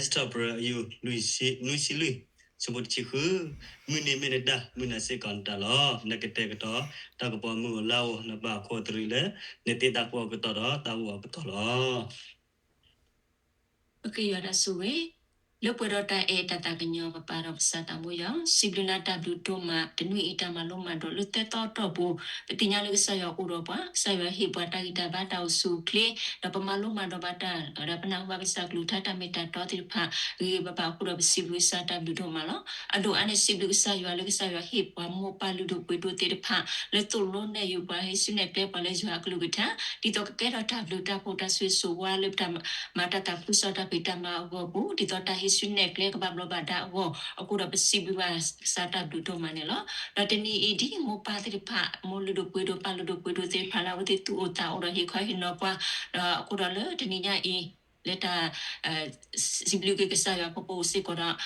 စံးထီၣ်ပတြၢၤအယူၢ် နွံဆံလွံၢ်, ဆၢဖိတဆံဃု, မုၢ်နံၤမ့ၢ်နတၢ်, မုၢ်နၤစ့ၢ်ကီးနတၢ်လီၤ. နကတဲာ်ကတီၤတၢ်ကပီၤမုၢ်အိၣ်လါအိၣ်, နဘၣ်ခိးတရံးလၢ နသ့တၢ်ကူၣ်အကတီၢ်ဒီးတၢ်ဂိၢ်အကတီၢ်လီၤ. ပဃ့ယွၤတၢ်ဆိၣ်ဂ့ၤ, လၢပှဲၤဒီးတၢ်အဲၣ်တၢ်သးကညီၤ ပပၢ်ဒီးပကစၢ်သးဘိယွၤ, စံးဘျုးနၤတၢ်ဘျုးဒိၣ်မး တနွံအံၤတၢ်မၤလိမၤဒိးလၢသၢသီအတီၢ်ပူၤ, ပသ့ၣ်ညါလၢကစၢ်ယွၤအိၣ်ဒီးပှၤ, ကစၢ်ယွၤဟ့ၣ်ပှၤတၢ်ဂံၢ်တၢ်ဘါတၢ်အိၣ်ဆူၣ်အိၣ်ချ့, ဒီးပမၤလိမၤဒိးဘၣ်တၢ်, ဒီးပနၢ်ဟူဘၣ်ကစၢ်ကလုၢ်ကထါတၢ်မ့ၢ်တၢ်တီသ့ၣ်တဖၣ်, ဂ့ၤဂ့ၤဘၣ်ဘၣ်အဃိဒီးပစံးဘျုးကစၢ်တၢ်ဘျုးဒိၣ်မးလီၤ. အဒိၣ်အါန့ၣ်စံးဘျုးကစၢ်ယွၤလၢကစၢ်ယွၤဟ့ၣ်ပှၤမိၢ်ပၢ်လုၢ်ဒိၣ်ပှ့ၤဒိၣ်သ့ၣ်တဖၣ် လၢသိၣ်လိနဲၣ်ယုာ်ပှၤဟ့ၣ်ဆူၣ်နဲၣ်ကျဲပှၤလၢယွၤအကလုၢ်ကထါ, ဒ်သိးကကဲထီၣ်တၢ်ဘျုးတၢ်ဖှိၣ်တၢ်ဆိၣ်ဂ့ၤဆိၣ်ဝါလၢပတၢ်မၤတၢ်သးခုကစီၣ်တၢ်ဖံးတၢ်မၤအဂီၢ်ပူၤ, ဒ်သိးတၢ်ဟ့ၣ်ဆူၣ်နဲၣ်ကျဲကဘၣ်ဘျီးဘၣ်ဒါအဂီၢ်, အဃိဒီးပစံးဘျုးဘၣ်ကစၢ်တၢ်ဘျုးဒိၣ်မးန့ၣ်လီၤ. ဒီးတနံၤအံၤဒ်မိၢ်ပၢ်သ့ၣ်တဖၣ်, မိၢ်လုၢ်ဒိၣ်ပှ့ၤဒိၣ်ပၢ်လုၢ်ဒိၣ်ပှ့ၤဒိၣ်သ့ၣ်တဖၣ်လၢအဝဲသ့ၣ်သူၣ်အိၣ်သးအိၣ်ဒီးဟ့ၣ်ခီဟ့ၣ်နီၤပှၤ, ဒီးအဃိဒီးလၢတနံၤညါအံၤ, လၢတၢ် စံးဘျုးက့ၤကစၢ်ယွၤအဖီခိၣ်စ့ၢ်ကီးဒီး,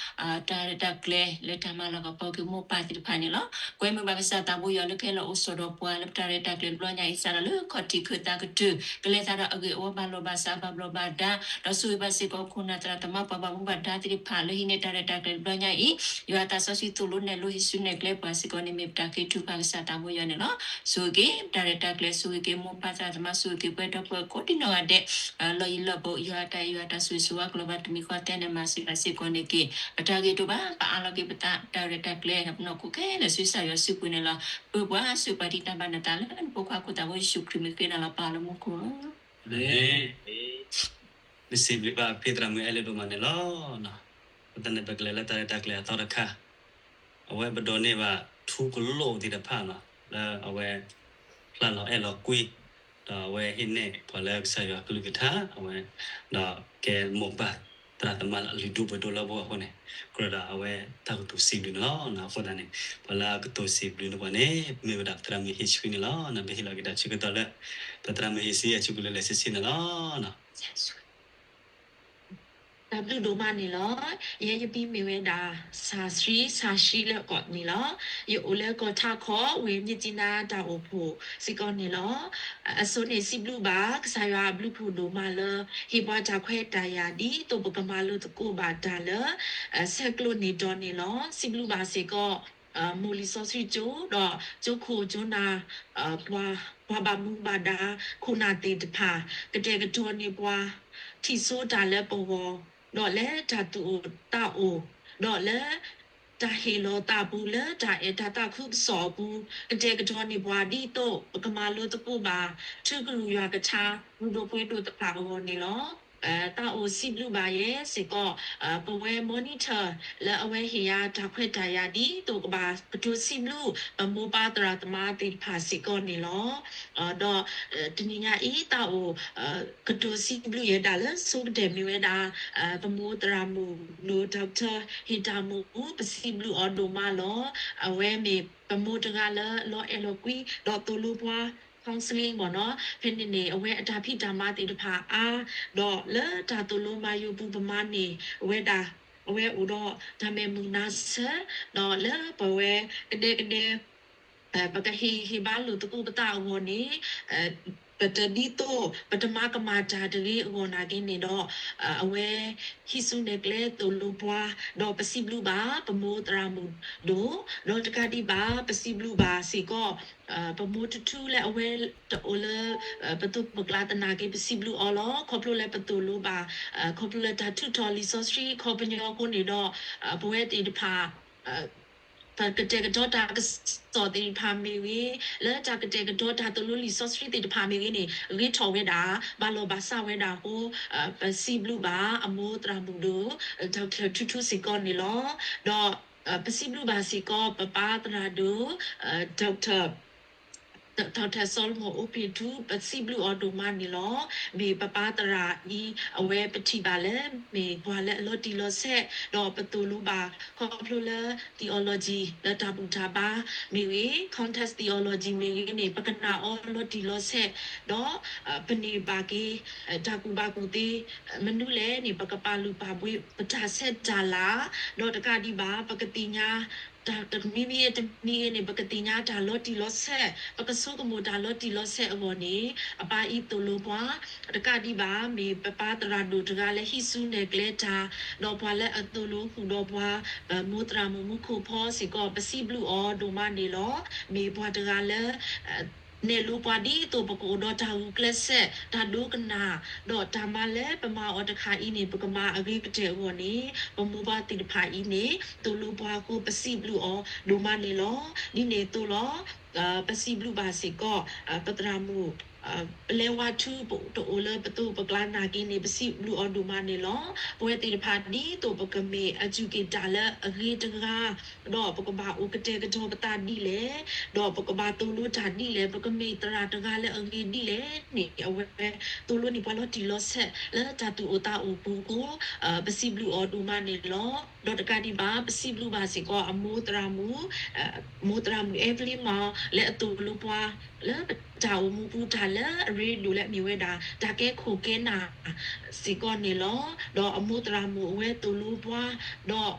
တၢ်ရဲၣ်တၢ်ကျဲၤလၢတၢ်မၤလၤကပီၤက့ၤမိၢ်ပၢ်သ့ၣ်တဖၣ်န့ၣ်လီၤ. ကွဲမုာ်ဘၣ်ကစၢ်သးဘိယွၤလၢကဟဲလီၤအိၣ်ဆိးဒီးပှၤလၢပတၢ်ရဲၣ်တၢ်ကျဲၤတဘျီညါအံၤ စးထီၣ်လၢခီၣ်ထံးခၢၣ်သးကတၢၢ် ကလဲၤသးဒီးအဂ့ၤအဝါဘၣ်လီၤဘၣ်စးဘၣ်ဘျီးဘၣ်ဒါ, ဒီးဆိၣ်ဂ့ၤဘၣ်စ့ၢ်ကီးခိၣ်နၢ်သရၣ်သမါပှၤဘၣ်မူဘၣ်ဒါသ့ၣ်တဖၣ်လၢဟံးန့ၢ်တၢ်ရဲၣ်တၢ်ကျဲၤတဘျီညါအံၤ, ယွၤအသးစီဆှံသိၣ်လိနဲၣ်လိဟ့ၣ်ဆူၣ်နဲၣ်ကျဲပှၤစ့ၢ်ကီးန့ၣ်မ့ၢ်ပတၢ်ဃ့ထုကဖၣ်ကစၢ်သးဘိယွၤန့ၣ်လီၤ. ဆိၣ်ဂ့ၤက့ၤပတၢ်ရဲၣ်တၢ်ကျဲၤ, ဆိၣ်ဂ့ၤက့ၤမိၢ်ပၢ်သရၣ်သမါ, ဆိၣ်ဂ့ၤက့ၤပှၤဒီပုၢ်ဝဲၢ်ကိးဒံနီၢ်ဂၤဒဲး, လီၢ်ယံၤလီၢ်ဘူး ယွၤအတၢ်အဲၣ်ယွၤအတၢ်ဆိၣ်ဂ့ၤဆိၣ်ဝါ ကလီၤဘၣ်တမံၤဃီသဲန့ၣ် မၤစၢၤဘၣ်စ့ၢ်ကီးန့ၣ်က့ၤ ပတၢ်ဂ့ၤတအိၣ်ဘၣ်, ပအးလီၤက့ၤပသး တၢ်ရဲၣ်တၢ်ကျဲၤ ဒီးပနီၢ်ခိခဲလၢာ်ဆူကစၢ်ယွၤစုပူၤန့ၣ်လီၤ. ပၢပှၤစၢၤပှၤဒ်တၢ်ဘၣ်နသးလၢနဖိခွါခိၣ်သးဘိယ့ၣ်ၡူးခရံာ် မ့ၢ်ဃ့နၤလီၤပၢ်လၢမူခိၣ် ပစံးဘျုးဘၣ်ဖံသရၣ်မုၣ်အဲၣ်လၢဒိၣ်မးန့ၣ်လီၤ. အဃိသတးန့ၣ် ပကလဲၤလၢတၢ်ရဲၣ်တၢ်ကျဲၤအသီတခါ, အဝဲပဒိးန့ၢ်ဘၣ်ထူကလိာ်သ့ၣ်တဖၣ်လီၤ, လၢအဝဲ ဖျါလီၤအဲၣ်လီၤကွံ, ဒီးအဝဲဟံးန့ၢ်ပှၤလၢကစၢ်ယွၤကလုၢ်ကထါ, အဝဲ ဒီးကဲမိၢ်ပၢ်သရၣ်သမါလၢအလုၢ်ဒိၣ်ပှ့ၤဒိၣ်လၢပဂီၢ်အဃိန့ၣ်, ကြၢးဒီးအဝဲတၢ်ကတိၤစံးဘျုးန့ၣ်လီၤ. အဃိသတးန့ၣ် ပှၤလၢအကတိၤစံးဘျုးန့ၢ်ပှၤန့ၣ် မ့ၢ်ဝဲဒၣ်ပသရၣ်မုၣ်ဟ့ၣ်ဆှံန့ၣ်လီၤ. ပဟ့ၣ်လီၤက့ၤတၢ်ဆၢကတီၢ်လၢ ပသရၣ်မုၣ်ဟ့ၣ်ဆှံအစုပူၤလၢလဲၤဆ့ဆ့န့ၣ်လီၤ. တၢ်ဘျုးဒိၣ်မးန့ၣ်လီၤ. ယဲယမံၤမ့ၢ်ဝဲဒၣ် စၤဆှံ, စၤဆှံလၢအကိးန့ၣ်လီၤ. ယအိၣ်လၢကီၢ်ထးခီ ဝ့ၢ်မြစ်ကြီးနား တၢ်အိၣ်ဖှိၣ်စ့ၢ်ကီးန့ၣ်လီၤ. အဆိန့ၣ်စံးဘျုးဘၣ် ကစၢ်ယွၤအဘျုးဖှိၣ်ဒိၣ်မးလၢ ဟ့ၣ်ပှၤတၢ်ခွဲးတၢ်ယာ် ဒ်သိးပကမၤလိသကိးဘၣ်တၢ်လၢ ဆဲးကျိးန့ၢ်ဒီးန့ၣ်လီၤ. စံးဘျုးဘၣ်စ့ၢ်ကီး မိၢ်လံာ်စီဆှံကၠိ ဒီးကၠိခိၣ်ကၠိနၢ် ပှၤဘၣ်မူဘၣ်ဒါ ခိၣ်နၢ်သ့ၣ်တဖၣ် ကတဲာ်ကတီၤန့ၢ်ပှၤ ထံၣ်စိတၢ်လၢပဂီၢ် ဒီးလၢတၢ်သူၣ်အိၣ်သးအိၣ် ဒီးလၢ တၢ်ဟ့ၣ်လီၤသးပူၤလၢတၢ်အဲၣ်တၢ်သးခုကစီၣ်အပူၤ ကတဲာ်ကတီၤန့ၢ်ပှၤ ဒ်သိးပကမၤလိသကိးဘၣ် ထံကရူၢ်ယွၤကထါ လုၢ်ဒိၣ်ပှ့ၤဒိၣ်တဖၣ်အဂီၢ်န့ၣ်လီၤ. သးအိၣ်စံးဘျုးဘၣ်ယဲစ့ၢ်ကီး ပဝဲ monitor လၢအဝဲဟ့ၣ်ယၤတၢ်ခွဲးတၢ်ယာ် ဒ်သိးကဘၣ်ကတိၤစံးဘျုး ပမိၢ်ပၢ်သရၣ်သမါသ့ၣ်တဖၣ်စ့ၢ်ကီးန့ၣ်လီၤ. ဒီး တနံၤညါအံၤ သးအိၣ် ကတိၤစံးဘျုးယဲဒၣ်လၢဆိကတၢၢ်မ့ၢ်ဝဲဒၣ် ပမိၢ်သရၣ်မုၣ်ဒိၣ် doctor ဟ့ၣ်တၢ်မူ ပစံးဘျုးအီၤဒိၣ်မးလီၤ. အဝဲမ့ၢ်ပမိၢ်တဂၤလၢလီၤအဲၣ်လီၤကွံ ဒီးသိၣ်လိပှၤ counseling မ့ၢ်နီၤ, ဖဲန့ၣ်န့ၣ် အဝဲအတၢ်ဖံးတၢ်မၤသ့ၣ်တဖၣ်အါ, ဒီးလၢတၢ်သိၣ်လိမၤယိာ်ပူၤ ပမၤန့ၢ်ဝဲဒၣ် အဝဲအိၣ်ဒီးတၢ်မဲာ်မုာ်နါဆၢ, ဒီးလၢပဝဲကဒဲကဒဲ ပကဟ့ၣ်ဂံၢ်ဟ့ၣ်ဘါလိာ်သကိးပသးအဂီၢ်န့ၣ် ပတဒ်သိး ပတမၤကမၣ်တၢ်တဂ့ၤအဂီၢ်နာ်က့န့ၣ်ဒီး အဝဲဟံးစုနဲၣ်ကျဲသိၣ်လိပှၤ, ဒီးပစံးဘျုးဘၣ်ပမိၢ်သရၣ်မုၣ်ဒိၣ်, ဒီးတကးဒံးဘၣ် ပစံးဘျုးဘၣ်စ့ၢ်ကီး ပမိၢ်တထူလၢအဝဲတအိၣ်လၢ ပသိးပကျါသနာ်က့ ပစံးဘျုးအီၤလီၤ. ခီဖျိလၢပသိၣ်လိဘၣ် ခီဖျိလၢတၢ်ထုးထီၣ်လံာ်စီဆှံခီပညီအဃိန့ၣ်ဒီး ပဝဲသ့ၣ်တဖၣ် တၢ်ကတဲာ်ကတီၤတၢ်ကစီၣ်သ့ၣ်တဖၣ်မ့ၢ်ဂ့ၤ, လၢတၢ်ကတဲာ်ကတီၤတၢ်သိၣ်လိလံာ်စီဆှံသ့ၣ်တဖၣ်မ့ၢ်ဂ့ၤန့ၣ် ဂ့ၤထီၣ်ဝဲဒၣ် ဘၣ်လီၤဘၣ်စးဝဲဒၣ်အဃိ ပစံးဘျုးဘၣ်အမိၢ်သရၣ်မုၣ်ဒိၣ် doctor ထူထူစ့ၢ်ကီးန့ၣ်လီၤ. ဒီး ပစံးဘျုးဘၣ်စ့ၢ်ကီးပပၢ်သရၣ်ဒိၣ် doctor ထီၣ်ထၢၣ်စီၤလမုၣ်အိၣ်ဖ့ၣ်ထူ ပစံးဘျုးအီၤဒိၣ်မးန့ၣ်လီၤ. မ့ၢ်ပပၢ်သရၣ်အံၤ အဝဲပထံၣ်ဘၣ်လၢ မ့ၢ်ပှၤလၢအလီၤတံၢ်လီၤဆဲး, ဒီးပသိၣ်လိဘၣ်ခီဖျိလၢ theology လၢတၢ်ဘူၣ်တၢ်ဘါမ့ၢ်ဂ့ၤ, context theology မ့ၢ်ဂ့ၤန့ၣ် ပကနၣ်အီၤလီၤတံၢ်လီၤဆဲး, ဒီး ပန့ၢ်ဘၣ်က့ၤ တၢ်ကူၣ်ဘၣ်ကူၣ်သ့, မနုၤလဲၣ်န့ၣ် ပကပာ်လုၢ်ပာ်ပှ့ၤပတၢ်ဆဲးတၢ်လၤ, ဒီးတကးဒံးဘၣ် ပကသ့ၣ်ညါ တၢ်တမံၤမံၤတမံၤဂ့ၤန့ၣ် ပကသ့ၣ်ညါတၢ်လီၤတံၢ်လီၤဆဲး, ပကဆိကမိၣ်တၢ်လီၤတံၢ်လီၤဆဲးအဂီၢ်န့ၣ် အပၢ်အံၤသိၣ်လိပှၤ, တကးဒံးဘၣ် မ့ၢ်ပပၢ်သရၣ်ဒိၣ်တဂၤလၢဟံးစုနဲၣ်ကျဲတၢ်, ဒီးပှၤလၢအသိၣ်လိဃုာ်ဒီးပှၤ, မိၢ်သရၣ်မုၣ်မူခိၣ်ဖီစ့ၢ်ကီး ပစံးဘျုးအီၤဒိၣ်မးန့ၣ်လီၤ. မ့ၢ်ပှၤတဂၤလၢ နဲၣ်လိပှၤဒ်သိးပကအိၣ်ဒီးတၢ်ဂုာ်ကျဲးစၢး, တၢ်ဒိကနၣ်, ဒီးတၢ်မၤလၢပမၤအီၤတခါအံၤန့ၣ် ပကမၤအဂ့ၤကတၢၢ်အဂီၢ်န့ၣ် ပမိၢ်ပၢ်သ့ၣ်တဖၣ်အံၤန့ၣ် သိၣ်လိပှၤအဃိ ပစံးဘျုးအီၤဒိၣ်မးန့ၣ်လီၤ. ဒ်န့ၣ်အသိးလီၤ. ပစံးဘျုးဘၣ်စ့ၢ်ကီး ပသရၣ်မုၣ် ပလဲၤဝါထု တအိၣ်လၢပသိးပကျါနာ်က့န့ၣ် ပစံးဘျုးအီၤဒိၣ်မးန့ၣ်လီၤ. ပဝဲသ့ၣ်တဖၣ်ဒ်သိးပကမ့ၢ်အစူၢ်က့ၤတၢ်လၢအဂ့ၤတဂၤ ဒီးပကဘၣ်အိၣ်ကတဲာ်ကတီၤပသးဒ်လဲၣ်, ဒီးပကဘၣ်သိၣ်လိတၢ်ဒ်လဲၣ်, ပကမ့ၢ်သရၣ်တဂၤလၢအဂ့ၤဒ်လဲၣ်န့ၣ် အဝဲသိၣ်လိန့ၢ်ပှၤလီၤတံၢ်လီၤဆဲးလၢတၢ်သူၣ်အိၣ်သးအိၣ်ပူၤအဃိ ပစံးဘျုးအီၤဒိၣ်မးန့ၣ်လီၤ. ဒီးတကးဒံးဘၣ် ပစံးဘျုးဘၣ်စ့ၢ်ကီး အမိၢ်သရၣ်မုၣ် မိၢ်သရၣ်မုၣ် Evelyn Mao လၢအသိၣ်လိပှၤ လၢပတၢ်အိၣ်မူပူၤ တၢ်လၢအရ့ဒိၣ်လၢအမ့ၢ်ဝဲဒၣ် တၢ်ကဲခိၣ်ကဲနၢ် စ့ၢ်ကီးန့ၣ်လီၤ. ဒီးအမိၢ်သရၣ်မုၣ်အဝဲသိၣ်လိပှၤ, ဒီး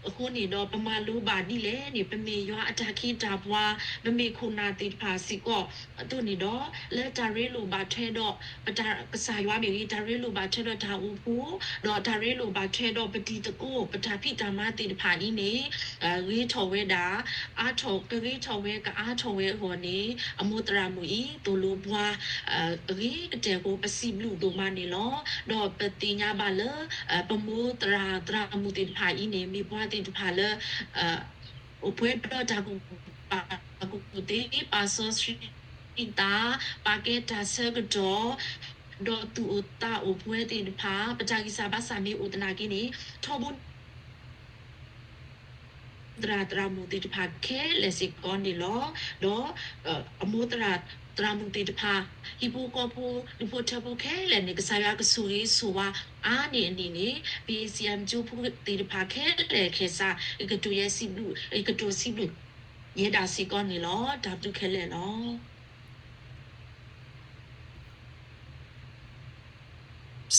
အဃိန့ၣ်ဒီး ပမၤလိဘၣ်ဒ်လဲၣ်န့ၣ် ပမ့ၢ်ယွၤအတၢ်ခ့တၢ်ပှၤ, ပမ့ၢ်ခိၣ်နၢ်သ့ၣ်တဖၣ်စ့ၢ်ကီး အသိးန့ၣ်ဒီး လၢတၢ်ရ့လိာ်ဘၣ်ထွဲဒီး ပတၢ်ကစၢ်ယွၤမ့ၢ်ဂ့ၤ, တၢ်ရ့လိာ်ဘၣ်ထွဲဒီးတၢ်အိၣ်ဖှိၣ်, ဒီးတၢ်ရ့လိာ်ဘၣ်ထွဲဒီးပတံၤသကိး ပတၢ်ဖံးတၢ်မၤသ့ၣ်တဖၣ်အံၤန့ၣ် ဂ့ၤထီၣ်ဝဲဒၣ် အါထီၣ် ကဂ့ၤထီၣ်ဝဲ ကအါထီၣ်ဝဲအဂီၢ်န့ၣ် အမိၢ်သရၣ်မုၣ်အံၤ သိၣ်လိပှၤ အဂ့ၤကတၢၢ်အဃိ ပစံးဘျုးဒိၣ်မးန့ၣ်လီၤ. ဒီးပသ့ၣ်ညါဘၣ်လၢ ပမိၢ်သရၣ် သရၣ်မုၣ်သ့ၣ်တဖၣ်အံၤန့ၣ် မ့ၢ်ပှၤသ့ၣ်တဖၣ်လၢ အိၣ်ပှဲၤဒီးတၢ်ကူၣ်ဘၣ်ကူၣ်သ့ ပာ်စီဆှံသး ပာ်ကဲတၢ်ဆၢကတီၢ် ဒီးသူၣ်အိၣ်သးအိၣ်ပဝဲသ့ၣ်တဖၣ် ပတၢ်ဂံၢ်စၢ်ဘါစၢ်မ့ၢ်အိၣ်သနာ်က့န့ၣ် ထီဘိ သရၣ်သရၣ်မုၣ်သ့ၣ်တဖၣ်ခဲလၢာ်စ့ၢ်ကီးန့ၣ်လီၤ. ဒီး အမိၢ်သရၣ်သရၣ်မုၣ်သ့ၣ်တဖၣ် ဟံၣ်ဖိဃီဖိ ဒူဖိထၢဖိခဲလၢာ်န့ၣ် ကစၢ်ယွၤကဆိၣ်ဂ့ၤဆိၣ်ဝါအါန့ၢ်အန့ၣ်န့ၣ် ပ့ၣ်စံၣ်အၣ်ကၠိဖိသ့ၣ်တဖၣ်ခဲလၢာ်ခဲဆ့ ယကတိၤယဲစံးဘျုး ယကတိၤစံးဘျုး ယဲဒၣ်စ့ၢ်ကီးန့ၣ်လီၤ. တၢ်ဘျုးခဲလၢာ်လီၤ.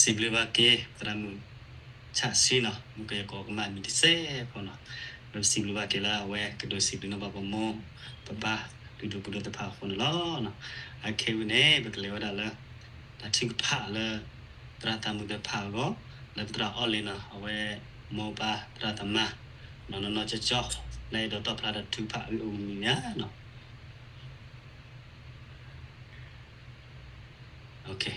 စံးဘျုးဘၣ်က့ၤ သရၣ်မုၣ် ဆၣ်ဆံနီၤ မုၢ်ကယကီးကမၣ်မံၤတစဲးဖိနီၤ, ဒီးပစံးဘျုးဘၣ်က့ၤလၢအဝဲကဒိးစံးဘျုးန့ၢ်ပှၤပမိၢ်ပပၢ် ဒုၣ်ဒိၣ်ပှ့ၤဒိၣ်တဖၣ်အဃိန့ၣ်လီၤ. အခဲအံၤန့ၣ် ပကလဲၤဝဲဒၣ်လၢ တၢ်ထုကဖၣ်လၢ သရၣ်သးမုၣ်တဖၣ်အဂီၢ် လၢပသရၣ်အီၣ်လ့ၤနီၤ အဝဲမိၢ်ပၢ်သရၣ်သမါ နီၢ်နီၢ်ကၠီကၠီ လၢအဲၣ်ဒိးတီၣ်ဖျါတၢ်ထုကဖၣ်အဂ့ၢ်အိၣ်မူညါနီၤ မ့ၢ်တအိၣ်လၢၤဘၣ်နီၤ ပကလဲၤ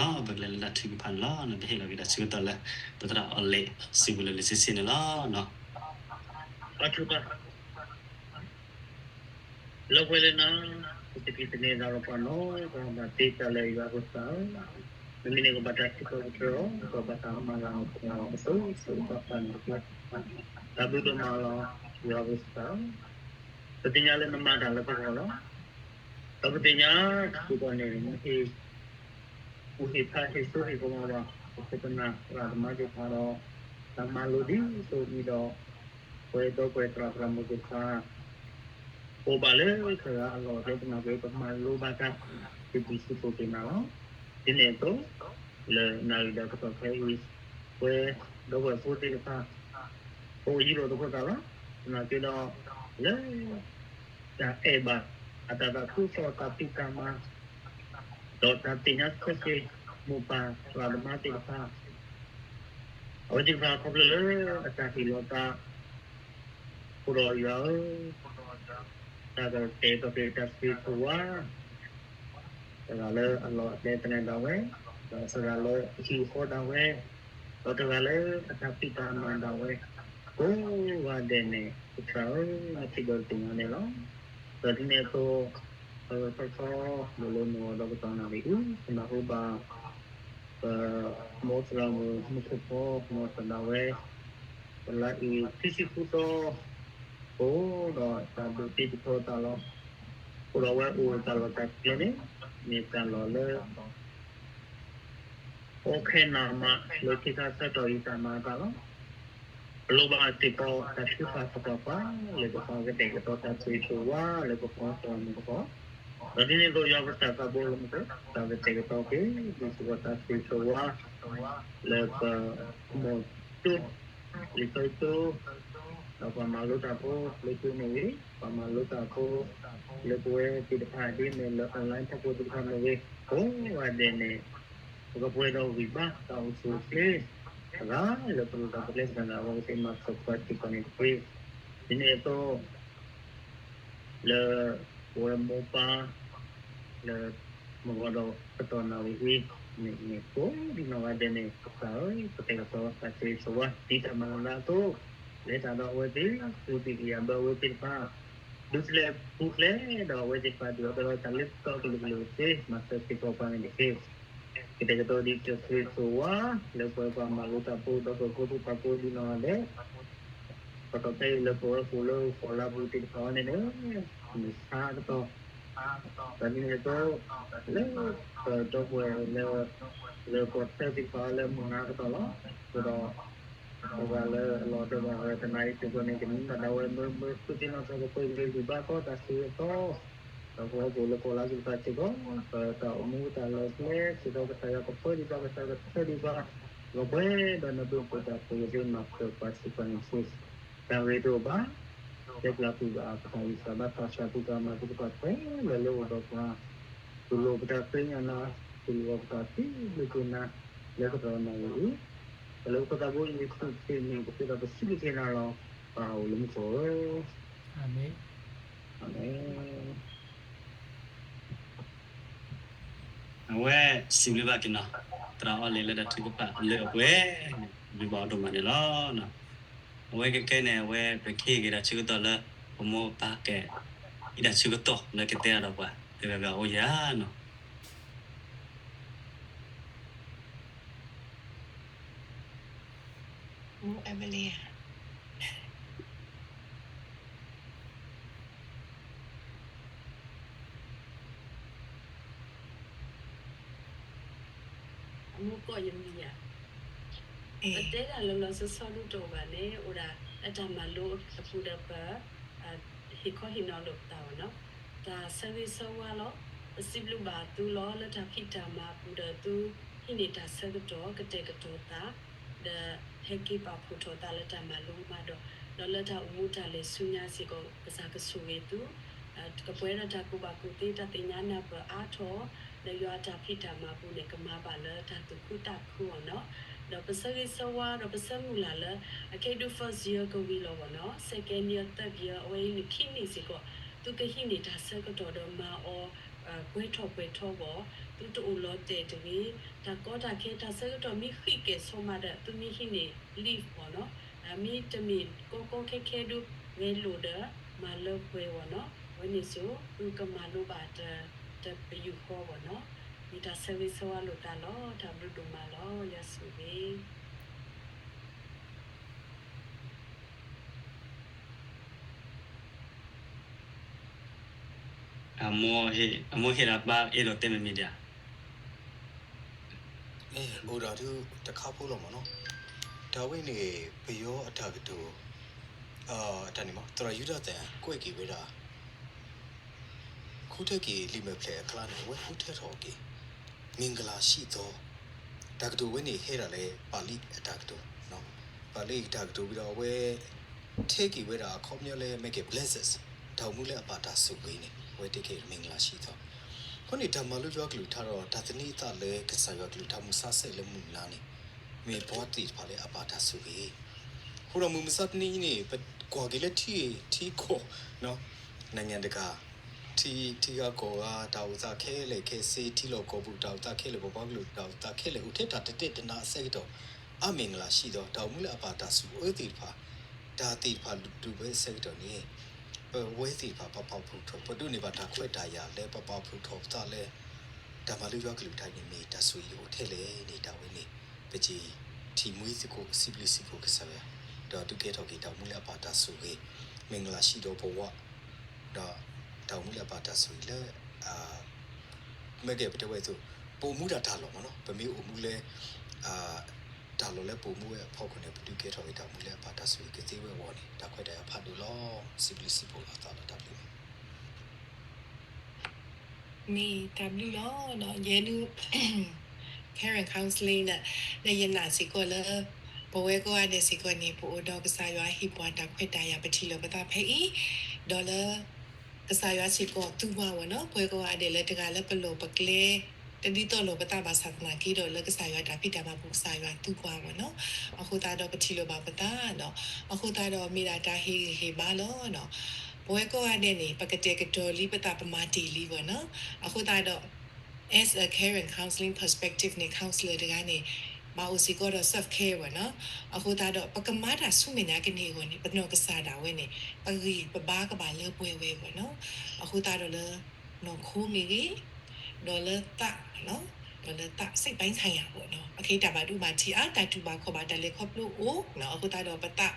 လၢတၢ်ထုကဖၣ်န့ၣ်လီၤ. ပဟ့ၣ်လီၤက့ၤတၢ်ဆၢကတီၢ်လၢ ပသရၣ်အီၣ်လ့ၤ စံးဘျုးလၢလံာ်ဆံဆံန့ၣ်လီၤ. လၢပှဲၤလၢနၤ ပစကံးသန့ၤသးလီၤပှၤနီၤ ပှၤဘၣ်တ့တၢ်လၢယွၤပသးဧၢ, မ့မ့ၢ်န့ၣ်ကဘၣ်တၢ်စံးထီၣ်ပတြၢၤအီၤ ဒီးဘၣ်တၢ်မၤလၤကပီၤအီၤအသိး ဆိၣ်ဂ့ၤပာ်ဖျါန့ၣ်တက့ၢ်. တၢ်ဘျုးဒိၣ်မးလီၤ ယွၤပသးဧၢ, ပသ့ၣ်ညါလၢနမၤတၢ်လၢပဂီၢ်လီၤ. ဒီးပသ့ၣ်ညါစ့ၢ်ကီးန့ၣ် နဟ့ၣ် ကူၣ်ဟ့ၣ်ဖးဟ့ၣ်စိဟ့ၣ်ကမီၤဘၣ် ပခိၣ်ပနၢ်သရၣ်သမါသ့ၣ်တဖၣ်ဒီး တၢ်မၤလိဒ်သိးအံၤဒီး ပှၤဒီပုၢ်ဝဲၢ်သရၣ်သမါသ့ၣ်တဖၣ် အိၣ်ဘၣ်လၢတဂၤအလီၢ်အကျဲ ပနာ်က့ ပမၤလိဘၣ်တၢ် စံးဘျုးစံးဖှိၣ်က့ၤနၤလီၤ. ဒ်န့ၣ်အသိး လၢနၣ်ရံၣ်ဒီးကတီၢ်ခဲအံၤ ပှၤဒီပုၢ်ဝဲၢ်ဖိသ့ၣ်တဖၣ် ပအိၣ်ယံၤလိာ်သကိးသးလီၤ. ပနာ်က့ဒီး လၢ တၢ်အဲၣ်ဘၣ် အတၢ်သးခုကစီၣ် တၢ်ဖံးတၢ်မၤ ဒီးတၢ်သ့ၣ်ညါဆၢက့ၤ မိၢ်ပၢ်သရၣ်သမါသ့ၣ်တဖၣ် အဝဲသ့ၣ်တဖၣ်ခီဖျိလၢအတၢ်ဟ့ၣ်လီၤသး အိၣ်ဒီးယွၤဧၢ, တၢ်ကတဲာ်ကတီၤက့ၤတၢ်ဆိၣ်ဂ့ၤဆိၣ်ဝါ တဂၤလၢအလီၢ်အကျဲသနၢၣ်ဒၣ်ဝဲ, ဒီးတဂၤလၢအဟံၣ်အဃီဒၣ်ဝဲ, ဒီးတဂၤလၢအတၢ်ဖံးတၢ်မၤဒၣ်ဝဲ, ကိးဂၤဒဲးန့ၣ် ကစၢ်ဧၢ, နထံၣ်ဒီးသ့ၣ်ညါန့ၣ်လီၤ. ဒီးဒ်န့ၣ်အသိး ပကထီထီ လိၤလိၤန့ၣ်ဒီးကတီၢ်နၣ်ရံၣ်အံၤ ပနၢ်ဟူဘၣ် ပမိၢ်သရၣ်မုၣ်မူခိၣ်ဖီ မၤတၢ်ဒၣ်ဝဲ ပလါအ့ၤ ခံဆံဃုသီ အိၣ်ဒီးတၢ်ဒိးတ့တဖျီသးလီၤ. အိၣ်ဒီးဝဲအိၣ်တၢ်လီၢ်တၢ်ကျဲန့ၣ် မ့ၢ်တၢ်လီၢ်လၢ အိၣ်ခဲနးမးလၢခံခါဆၢကတီၢ်အံၤတၢ်မၤအသးလီၤ. ပလိၣ်ဘၣ်စ့ၢ်ကီးတၢ်ထုကဖၣ်သပှၢ်ပှၢ် လၢပပှၤကတဲာ်ကတီၤတၢ်ဆိၣ်ဂ့ၤဆိၣ်ဝါလၢပဖိသရၣ်မုၣ်အဂီၢ်, ဒီးဒ်န့ၣ်အသိးယွၤပကစၢ်သးဘိလၢမူခိၣ် တၢ်ကတဲာ်ကတီၤက့ၤ ဒ်သိးတၢ်ဆိၣ်ဂ့ၤဆိၣ်ဝါ လၢပမိၢ်တိ လံာ်စီဆှံတိ ဒီးပှၤမၤလိတၢ်ဖိလၢကၠိမ့ၢ်ဂ့ၤ, ပှၤမၤလိတၢ်ဖိလၢပဝဲသ့ၣ်တဖၣ်ဒ်န့ၣ်လၢ online ထီၣ်ဖိသ့ၣ်တဖၣ်မ့ၢ်ဂ့ၤ, ကိးဂၤဒဲးန့ၣ် ပကပှဲၤဒီးဂံၢ်ဘါတၢ်အိၣ်ဆူၣ်အိၣ်ချ့ အဂၤလၢပလိၣ်ဒီးပကျဲသ့ၣ်တဖၣ်န့ၣ် အဝဲသ့ၣ်မၤစၢၤပှၤစ့ၢ်ကီးန့ၣ်တက့ၢ်. ဒ်န့ၣ်အသိး လၢပဝဲမိၢ်ပၢ် လၢမုၢ်ဂီၤဒီးကတီၢ်နၣ်ရံၣ်အံၤန့ၣ် ကိးဒံနီၢ်ဂၤဒဲးန့ၣ် ကစၢ်ဧၢ ပကတဲာ်ကတီၤတၢ်ဆိၣ်ဂ့ၤဆိၣ်ဝါ ဒ်တၢ်မၤလၤအသိး, လဲၤတၢ်ဒီးအဝဲသ့ၣ် သူၣ်ကံၢ်အဘၢအဝဲသ့ၣ်တဖၣ် ဒူသလဲပူၤကျဲဒီးအဝဲသ့ၣ်တဖၣ် ဒုးအီၣ်ဒီးတၢ်လၢကတီၢ်ကလုာ်ကလုာ်သ့ မၤစၢၤစ့ၢ်ကီးပှၤန့ၣ်တက့ၢ်. ကတဲာ်ကတီၤဒ်တၢ်ဆိၣ်ဂ့ၤဆိၣ်ဝါ လၢပဝဲပှၤမၤလိတၢ်ဖိဒီးပဖိပှၤကိးဒံနီၢ်ဂၤဒဲး ကတီၢ်ဖဲအံၤလၢပဝဲပအိၣ်လၢကီၢ်လါပူၤသ့ၣ်တဖၣ်အံၤန့ၣ်န့ၣ် မုၢ်ဆါကတီၢ် ဒီးဒ်န့ၣ်အသိး လၢပဒီပုၢ်ဝဲၢ်လၢ လၢကီၢ်ဆၢသ့ၣ်တဖၣ်လၢမုၢ်နၤကတီၢ်လီၤ. အဃိဒီး ပဝဲလၢအလီၤတၢ်ဘၣ်ဝဲတနံၤအံၤစ့ၢ်ကီးန့ၣ် ကနံၤဒၣ်ဝဲမ့ၢ်မ့ၢ်ဃုသ့ၣ်နီၣ်ထီၣ်ကပှဲၤက့ၤဂံၢ်ဘါကီတၢ်ဆိၣ်ဂ့ၤအသီ ဒီးပဝဲပအိၣ်လၢကီၢ်လါသ့ၣ်တဖၣ်စ့ၢ်ကီး ပတၢ်အိၣ်မူတၢ်လဲၤကျဲစ့ၢ်ကီး ကစၢ်ယွၤကပှဲၤဒံးဘၣ် ကစၢ်ယွၤကဆှၢဒံးဘၣ် ဒီးပှဲၤဒီးနၢ်ပၢၢ်ဖိတၢ်ဆိၣ်ဂ့ၤသ့ၣ်မၤစၢၤပှၤစ့ၢ်ကီးန့ၣ်တက့ၢ်. တၢ်ဂ့ၤတအိၣ်ဘၣ် တဲပျၢ်ကွံာ်ဘၣ် ကစၢ်ယွၤဘၣ်သးစၢ်ပှၤ ပှၤမၤသကိးတဖၣ်ခဲလၢာ်လၢအိၣ်ဒီးပှၤ တူၢ်လိာ်ပတၢ်ဃ့ကညးနၤ တူၢ်လိာ်ပတၢ်စံးဘျုးက့ၤနၤ လၢကတီၢ်နၣ်ရံၣ်အံၤ ပလၢပခိၣ်သးဘိယ့ၣ်ၡူးခရံာ်မံၤ ပဃ့ဒီးပစံးဘျုးက့ၤနၤလီၤ. ပၢ်အိၣ်လၢမူခိၣ်ဧၢ, အၤမ့ၣ်. အဝဲစံးဘျုးဘၣ်က့ၤနီၤ သရၣ်အီလ့းလၢတၢ်ထုကဖၣ်လၢအပှဲၤန့ၣ် ဘျုးဘၣ်အီၤဒိၣ်မးန့ၣ်လီၤ. အဝဲခဲခဲန့ၣ် အဝဲပကဟ့ၣ်က့ၤတၢ်ဆၢကတီၢ်လၢ ပမိၢ်ပၢ်ကဲ ဟံးတၢ်ဆၢကတီၢ်လၢကတဲအီၤဒီးပှၤ တဂၤဂၤအိၣ်ယၤနီၤ. မိၢ်အမလ့ဧါ အမိၢ်ကိးယမံၤဧါ. ပတဲတၢ်လီၤလီၤဆီဆီဒ်တအိၣ်ဘၣ်န့ၣ် အိၣ်ဒၣ်လၢတၢ်မၤလိအပူၤဒီးပ ဟ့ၣ်ခီဟ့ၣ်နီၤလိာ်ပသးဘၣ်နီၤ. တၢ်ဆၢဂ့ၤဆၢဝါလီၤ. ပစံးဘျုးဘၣ်သုလီၤ လၢတၢ်ဖံးတၢ်မၤအပူၤဒီးသုဟံးန့ၢ်တၢ်ဆၢကတီၢ် ကတဲာ်ကတီၤသး ဒီးဟဲက့ၤပာ်ဖှိၣ်ထီၣ်သးလၢတၢ်မၤလိမးဒီး ဒီးလၢတၢ်အိၣ်မူတၢ်လဲၤဆူညါစ့ၢ်ကီး ကစၢ်ကဆိၣ်ဂ့ၤသု ကပှဲၤဒီးတၢ်ကူၣ်ဘၣ်ကူၣ်သ့ တၢ်သ့ၣ်ညါနၢ်ပၢၢ်အါထီၣ် လၢယွၤအတၢ်ဖံးတၢ်မၤအပူၤန့ၣ် ကမၤဘၣ်လၢတၢ်သူၣ်ခုသးခုအီၤနီၤ. ဒီးပဆၢဂ့ၤဆၢဝါဒီးပဆၢမုၢ်လၢ်လၢ အကဲဒုး first year ကဝံၤလီၤဘၣ်နီၤ second year third year အဝဲအံၤန့ၣ်ခံနံၣ်စ့ၢ်ကီး သုကဟံးန့ၢ်တၢ်ဆၢကတီၢ်ဒီးမၤအီၤ ပှဲၤထီၣ်ပှဲၤထီဘၣ် သုတအိၣ်လီၤတဲာ်တဂ့ၤ တၢ်ကီတၢ်ခဲတၢ်ဆၢကတီၢ်မ့ၢ်ဃံးကဲၣ်ဆိးမးဒီး သုမ့ၢ်ဟံးန့ၢ် leave ဘၣ်နီၤ မ့တမ့ၢ်ကီကီခဲခဲဒုး ဂဲၤလိာ်ဒီး မၤလၢပှဲၤဘၣ်နီၤ အဝဲန့ၣ်ဆိ သုကမၤလိဘၣ်တပယူာ်ဃီဘၣ်နီၤ မ့ၢ်တၢ်ဆၢဂ့ၤဆၢဝါလိာ်သးလီၤ တၢ်ဘျုးဒိၣ်မးလီၤ ယွၤဆိၣ်ဂ့ၤ အမိၢ်ဟ့ၣ်ဒၣ်ပၢ်အဲၣ်ဒိးတဲမ့ၢ်မ့ၢ်ဒံးဧါ အိၣ်ဒီးတခါဖိလီၤမးနီၤ တၢ်ဝဲန့ၣ် ပယီၤအတၢ်ကတိၤ တၢ်န့ၣ်မး သရၣ်ယူဒၤသၢၣ် ကွဲးက့ၤဝဲဒၣ် ဃုထၢက့ၤလံာ်မဲာ်ဖျၢၣ်အကျါန့ၣ် အဝဲဃုထၢထီၣ်က့ၤ မင်္ဂလာရှိသော တၢ်ကတိၤဝဲန့ၣ်ဟဲဒၣ်လၢပၣ်လံၣ်အတၢ်ကတိၤ ပၣ်လံၣ်အတၢ်ကတိၤဝံၤဒီးအဝဲ ထဲက့ၤဝဲဒၣ်အခီပညီလၢမ့ၢ်က့ၤ blessed တၢ်အိၣ်မူလၢအပၢ်တၢ်ဆိၣ်ဂ့ၤန့ၣ် အဝဲတဲက့ၤ မင်္ဂလာရှိသော အဃိန့ၣ် တၢ်မၤလိယွၤကလုၢ်ကထါဒီး တၢ်သန့ၤအသးလၢကစၢ်ယွၤကလုၢ်ကထါမုၢ်ဆါဆဲးလၢမုၢ်နၤန့ၣ် မ့ၢ်ပှၤသ့ၣ်တဖၣ်လၢအပၢ်တၢ်ဆိၣ်ဂ့ၤ အဃိဒီးမုၢ်မဆါတနံၤအံၤန့ၣ် ပကွၢ်က့ၤလၢထံဂ့ၢ်ထံကီၢ် နိုင်ငံတကာ ထံ ထံဂၤကီၢ်ဂၤ တၢ်အိၣ်သးခဲလၢာ်ခဲဆ့ ထံလီၢ်ကီၢ်ပူၤ တၢ်အိၣ်သးခဲလၢာ် ပပှၤကလုာ် တၢ်အိၣ်သးခဲလၢာ် အိၣ်ထဲတၢ်တတဲတနါအဆၢကတီၢ် အမင်္ဂလာရှိသော တၢ်အိၣ်မူလၢအပၢ်တၢ်ဆိၣ်ဂ့ၤသ့ၣ်တဖၣ် တၢ်သ့ၣ်တဖၣ်ဒိၣ်ဝဲအဆၢကတီၢ်န့ၣ် ပဝဲသ့ၣ်တဖၣ် ပပာ်ဖှိၣ်ထီၣ် ပဒိးန့ၢ်ဘၣ်တၢ်ခွဲးတၢ်ယာ်လၢပပာ်ဖှိၣ်ထီၣ်ပသးလၢ တၢ်မၤလိယွၤကလုၢ်ကထါန့ၣ်မ့ၢ်တၢ်ဆိၣ်ဂ့ၤအိၣ်ထဲလဲၣ်န့ၣ် တၢ်ဝဲန့ၣ် ပစံးထံၣ်မှံသကိး စံးဘျုးစံးဖှိၣ်ကစၢ်ယွၤ ဒီးဒုးကဲထီၣ်က့ၤတၢ်အိၣ်မူလၢအပၢ်တၢ်ဆိၣ်ဂ့ၤ မင်္ဂလာရှိသောဘဝ ဒီးတၢ်အိၣ်မူလၢအပၢ်တၢ်ဆိၣ်ဂ့ၤလၢ မ့ၢ်ကဲပတဲဝဲအသိး ပအိၣ်မူဒၣ်တၢ်လီၢ်မးနီၤ ပမ့ၢ်အိၣ်မူလၢ တၢ်လီၢ်လၢပအိၣ်မူဝဲအဖီခိၣ်န့ၣ် ပဒုးကဲထီၣ်က့ၤတၢ်အိၣ်မူလၢအပၢ်တၢ်ဆိၣ်ဂ့ၤကသ့ဝဲအဂီၢ်န့ၣ် တၢ်ခွဲးတၢ်ယာ်ဖးဒိၣ်လီၤ စံးဘျုးစံးဖှိၣ်လီၤသးလီၤတၢ်ဘျုး မ့ၢ်တၢ်ဘျုးလီၤ ယဲဒုး parent counseling န့ၣ် လၢယနာ်စ့ၢ်ကီးလၢ ပဝဲကိးဂၤဒဲးစ့ၢ်ကီးန့ၣ် ပအိၣ်ဒီးကစၢ်ယွၤဟ့ၣ်ပှၤတၢ်ခွဲးတၢ်ယာ် ပထံၣ်လိာ်ပသးဖဲအံၤ, ဒီးလၢ ကစၢ်ယွၤစ့ၢ်ကီးသူပှၤဝဲနီၤ, ပဝဲကိးဂၤဒဲးလၢတဂၤလၢပလီၢ်ပကျဲ တဒ်သိးလိာ်ပသးဘၣ်ဆၣ်သနာ်က့ဒီး လၢကစၢ်ယွၤတၢ်ဖံးတၢ်မၤပူၤ ကစၢ်ယွၤသူပှၤဝဲနီၤ, အဃိသတးဒီးပထံၣ်လိာ်ဘၣ်ပသးဒီး အဃိသတးဒီးမ့ၢ်ဒၣ်တၢ်ဟ့ၣ်ဂံၢ်ဟ့ၣ်ဘါလီၤ. ပဝဲကိးဂၤဒဲးန့ၣ် ပကတဲာ်ကတီၤလံပသး ပမၤတ့ၢ်လံဝဲနီၤ, အဃိသတးဒီး as a caring counseling perspective န့ၣ် counselor တဂၤန့ၣ် ဘၣ်အိၣ်စ့ၢ်ကီးဒီး self care ဝဲနီၤ, အဃိသတးဒီး ပကမၤတၢ်ဆူမဲာ်ညါကန့ၢ်အဂီၢ်န့ၣ် ပနီၢ်ကစၢ်ဒၣ်ဝဲန့ၣ် ပဂံၢ်ပဘါကဘၣ်လၢပှဲၤဝဲဝဲနီၤ, အဃိသတးဒီးလၢ နီၢ်ခိမ့ၢ်ဂ့ၤ, ဒီးလၢသး, ဒီးလၢသး စိတ်ပိုင်းဆိုင်ရာ ပေါ့နော်, အခဲအံၤတၢ်ဘၣ်ဒိဘၣ်ထံးအါ, တၢ်တူၢ်ဘၣ်ခီၣ်ဘၣ် တၢ်လဲၤခီဖျိအိၣ်, အဃိသတးဒီးပသး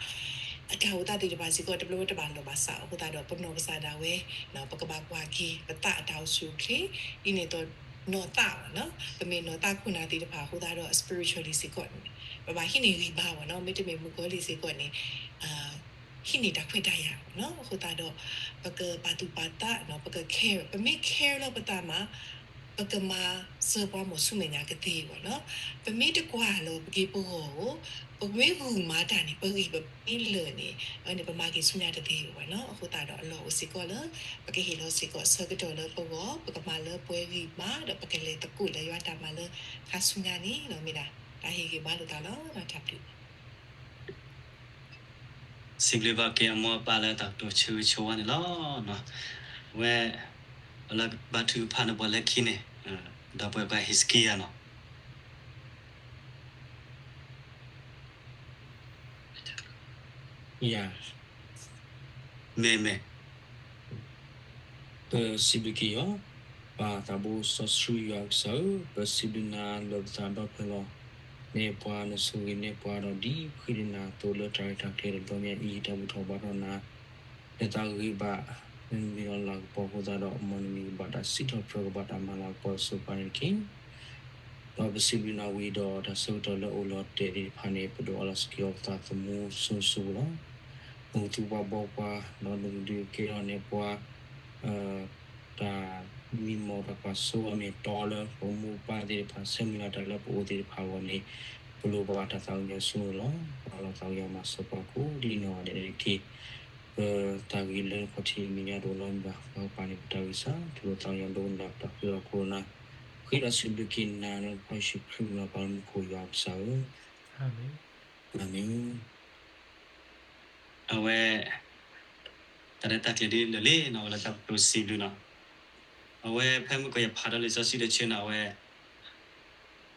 အတၢ်အိၣ်သးသ့ၣ်တဖၣ်စ့ၢ်ကီး တဘျီတဘၣ်လီၤဘၣ်စး, အဃိသတးဒီးပနီၢ်ကစၢ်ဒၣ်ဝဲ ပကဘၣ်ကွၢ်က့ၤ ပသးအတၢ်အိၣ်ဆူၣ်အိၣ်ချ့, ဒ်န့ၣ်အသိး နီၢ်သးနီၤ, ပမ့ၢ်နီၢ်သးခိၣ်နၢ်သ့ၣ်တဖၣ်အဃိသတးဒီး spiritually စ့ၢ်ကီးန့ၣ် ပဘၣ်ဟံးန့ၢ်ဂံၢ်ဘါဝဲနီၤ, မ့တမ့ၢ်မုၣ်ကီၤလံၢ်စ့ၢ်ကီးန့ၣ် ဟံးန့ၢ်တၢ်ခွဲးတၢ်ယာ်နီၤ, အဃိသတးဒီး ပကပာ်သူၣ်ပာ်သးနီၤ, ပက care, ပမ့ၢ် care လီၤပသးမး ပကမၤစၢၤပှၤမိၢ်ဆူမဲာ်ညါကသ့ဝဲနီၤ, ပမ့ၢ်တကွၢ်လီၤပက့ၤပဂီၢ်ဧိၤ, ပမ့ၢ်ဂုာ်မၤတၢ်န့ၣ် ပဂံၢ်ပမ့ၢ်လၢာ်န့ၣ် အဝဲန့ၣ် ပမၤက့ၤဆူညါတသ့ဝဲနီၤ, အဃိသတးဒီးအလီၢ်အိၣ်စ့ၢ်ကီးလၢ ပကဟ့ၣ်လီၤစ့ၢ်ကီးဆၢကတီၢ်လၢပဂီၢ်, ပကမၤလၢပှဲၤဂံၢ်ဘါ, ဒီးပကလဲၤသကိးလၢယွၤတၢ်မၤလၢခါဆူညါန့ၣ်နီၤ, မ့ၢ်ဒၣ် တၢ်ဟ့ၣ်ဂံၢ်ဘါလိာ်သးလီၤ, တၢ်ဘျုး စံးဘျုးဘၣ်က့ၤအမိၢ်အပၢ်လၢတၢ်ကတိၤဆၢဂ့ၤဆၢဝါန့ၣ်လီၤ. အဝဲ လၢဘါထုကဖၣ်န့ၢ်ပှၤလၢခံန့ၣ် ဒီပုၢ်ဝဲၢ် Hezekiah နီၤ. ယၤ မ့ၢ်မ့ၢ် ပစံးဘျုးက့ၤယွၤ, ပၢ်သးဘိစီဆှံယွၤကစၢ်ဧၢ, ပစံးဘျုးနၤလၢပသးဒီဖျၢၣ်လီၤ. နဲပှၤ နဆိၣ်ဂ့ၤနဲပှၤဒီး ဒ်ပဃ့ဒုးနၤအသိး လၢတၢ်ရဲၣ်တၢ်ကျဲၤတဘျီညါအံၤ တၢ်ဘူၣ်ထီၣ်ဘါထီၣ်နၤ လၢတၢ်ဂ့ၤဘၣ် နမံၤဒီးလၤကပီၤအဃိသတးဒီး မ်နမံၤကဘၣ်တၢ်စံးထီၣ်ပတြၢၤ ကဘၣ်တၢ်မၤလၤကပီၤတစိၤဃၣ်န့ၣ်တက့ၢ်. ဒီးပစံးဘျုးနၤဝံၤဒီး တၢ်ဆၢကတီၢ်လၢအိၣ်လီၤတဲာ်သ့ၣ်တဖၣ်န့ၣ် ပဒိးအီလီၤစ့ၢ်ကီးပသးသမူစိၤစိၤလီၤ. နကသူပှၤဘီပှၤ ဒီးနကဒုးကဲထီၣ်န့ၢ်ပှၤ တၢ်မံမီၢ်တၢ်ကွၢ်စိအမ့ၢ်တီလၢ ပမိၢ်ပၢ်သ့ၣ်တဖၣ် ဆၢမုၢ်လၢ်တၢ်လၢပအိၣ်သ့ၣ်တဖၣ်အဂီၢ်န့ၣ် ပလိၣ်ဘၣ်တၢ်သးကညီၤဆူနၤလီၤ. ပအၢၣ်လီၤသးကညီၤမၤစၢၤပှၤကိးဒ်နီၢ်ဂၤဒဲးန့ၣ်တက့ၢ်. ပတၢ်ဂ့ၤလၢနခီၣ်ထံးမဲာ်ညါတအိၣ်နီတမံၤဘၣ်, ပှၤကပာ်န့ၢ်ပတၢ်ဂံၢ်စၢ် တူၢ်လိာ်သးကညီၤဒိကနၣ်ပတၢ်ဃ့ထီၣ်ခိၣ်နၢ်, ဃ့တၢ်စံးဘျုးက့ၤနၤလၢနဖိယ့ၣ်ၡူးခရံာ်မံၤလီၤ. ပၢ်လၢမူခိၣ်ယွၤကစၢ်ဧၢ, အၤမ့ၣ်. အဝဲ တၢ်ရဲၣ်တၢ်ကျဲၤဒ်လဲၣ်လံနီၤ, အဝဲလၢတၢ်ကတိၤစံးဘျုးနီၤ, အဝဲဖဲမုၢ်ကီၢ်ယဖးထီလံာ်စီဆှံတဆၢန့ၣ် အဝဲ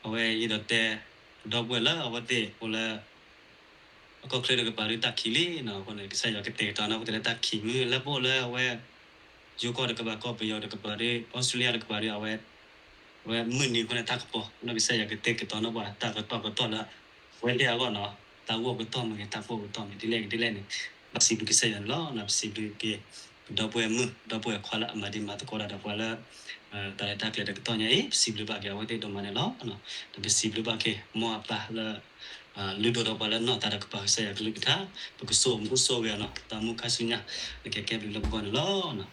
အဝဲယအဲၣ်ဒိးတဲ ဒီပုၢ်ဝဲၢ်လၢအဝဲသ့ၣ်အိၣ်လၢ အကီၢ်ချၢတကပၤဒီးတၢ်ခံးလံနီၤ, အဃိန့ၣ် ကစၢ်ယွၤကတဲာ်ကတီၤန့ၣ် အဝဲသ့ၣ်လၢတၢ်ခံးမုၢ်လၢပအိၣ်လၢအဝဲ ယိၤကီၢ်တကပၤ ကီၢ်ပယီၤတကပၤဒီး အီစထြ့လယါတကပၤဒီး အဝဲ အဝဲမုၢ်နံၤအဃိန့ၣ် တၢ်ကပီၤ နီၢ်ကစၢ်ယွၤကတဲာ်ကတီၤန့ၢ်ပှၤ တၢ်ကတီၢ်ကတီၢ်လၢ အဝဲသ့ၣ်အဂီၢ်နီၤ, တၢ်ဂီၢ်ကတီၢ်မ့ၢ်ဂ့ၤ တၢ်ကိၢ်ကတီၢ်မ့ၢ်ဂ့ၤ ဒ်လဲၣ်ဂ့ၤဒ်လဲၣ်န့ၣ် ပစံးဘျုးကစၢ်ယွၤန့ၣ်လီၤ. ပစံးဘျုးက့ၤ ဒီပုၢ်ဝဲၢ်မုၣ် ဒီပုၢ်ဝဲၢ်ခွါလၢအမၤဒံးမၤသကိးတၢ်ဒီးပှၤလၢ တၢ်ရဲၣ်တၢ်ကျဲၤတကတီၢ်ညါအံၤ ပစံးဘျုးဘၣ်က့ၤအဝဲသ့ၣ်ဒိၣ်မးန့ၣ်လီၤ. ဒီးပစံးဘျုးဘၣ်က့ၤ မိၢ်အပၢ်လၢ လုၢ်ဒိၣ်ထီၣ်ပှၤလၢနီၢ်သးတကပၤ ကစၢ်ယွၤကလုၢ်ကထါ ပကစိာ်မူစိာ်ဂဲၤအီၤနီၤ, တၢ်မူခါဆူညါ နကကဲဘျုးလၢပဂီၢ်န့ၣ်လီၤ. ဒီး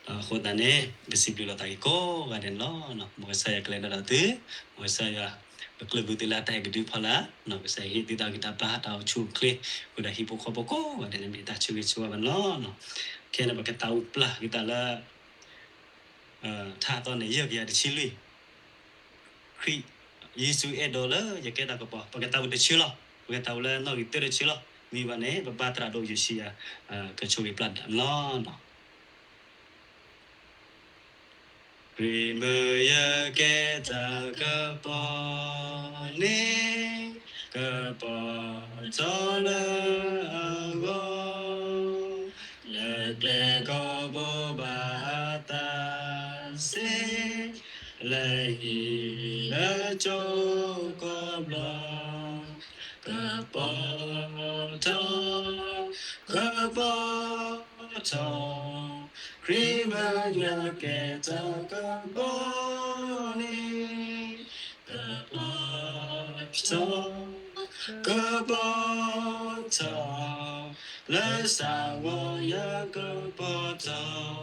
အဃိသတးန့ၣ် ပစံးဘျုးလိာ်သးက့ၤကိးဂၤဒဲးန့ၣ်လီၤ. မ်ကစၢ်ယွၤကလဲၤဒီးသု, မ်ကစၢ်ယွၤ ပကျၢၢ်ဘုးသုလၢအတၢ်အဲၣ်ကဒုအဖီလာ်, ကစၢ်ယွၤဟ့ၣ်သုတၢ်ဂံၢ်တၢ်ဘါ တၢ်အိၣ်ဆူၣ်အိၣ်ချ့ ဃုာ်ဒီးဟံၣ်ဖိဃီဖိကိးဂၤဒဲးန့ၣ် မ့ၢ်တၢ်ဆၢဂ့ၤဆၢဝါဘၣ်န့ၣ်လီၤ. ခဲအံၤန့ၣ် ပကသးဝံၣ်ပျၢ်က့ၤသးလၢ ထါအသီန့ၣ် ယဲၢ်ကယၤတဆံလွံၢ်, ခရံာ်ယ့ၣ်ၡူးအဲၣ်ဒိးလၢယကဲတၢ်ကပီၤ, ပကသးဝံၣ်တဆၢလီၤ, ပကသးဝံၣ်လၢနီၣ်ဂံၢ်သၢတဆၢလီၤ. မ့ၢ်ဘၣ်န့ၣ် ပဘါသရၣ်ဒိၣ်ယိၤၡံယၤ ကဆိၣ်ဂ့ၤပျၢ်ဒၣ်န့ၣ်လီၤ. ခရံာ်မ့ၢ်ယကဲတၢ်ကပီၤန့ၣ်, ကပီၤထီၣ်လၢအဂီၢ်, လၢကျဲကိးဘိဘၣ်အသးစ့ၢ်, လၢဟံၣ်လၢကၠိကိးဘျီ, ကပီၤထီၣ်, ကပီၤထီၣ်, ခရံာ်မ့ၢ်ယကဲတၢ်ကပီၤန့ၣ်, ကပီၤထီၣ်, ကပီၤထီၣ်, လၢစၢ်ဂီၤယကပီၤထီၣ်.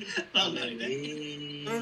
တၢ်လၢာ်န့ၣ်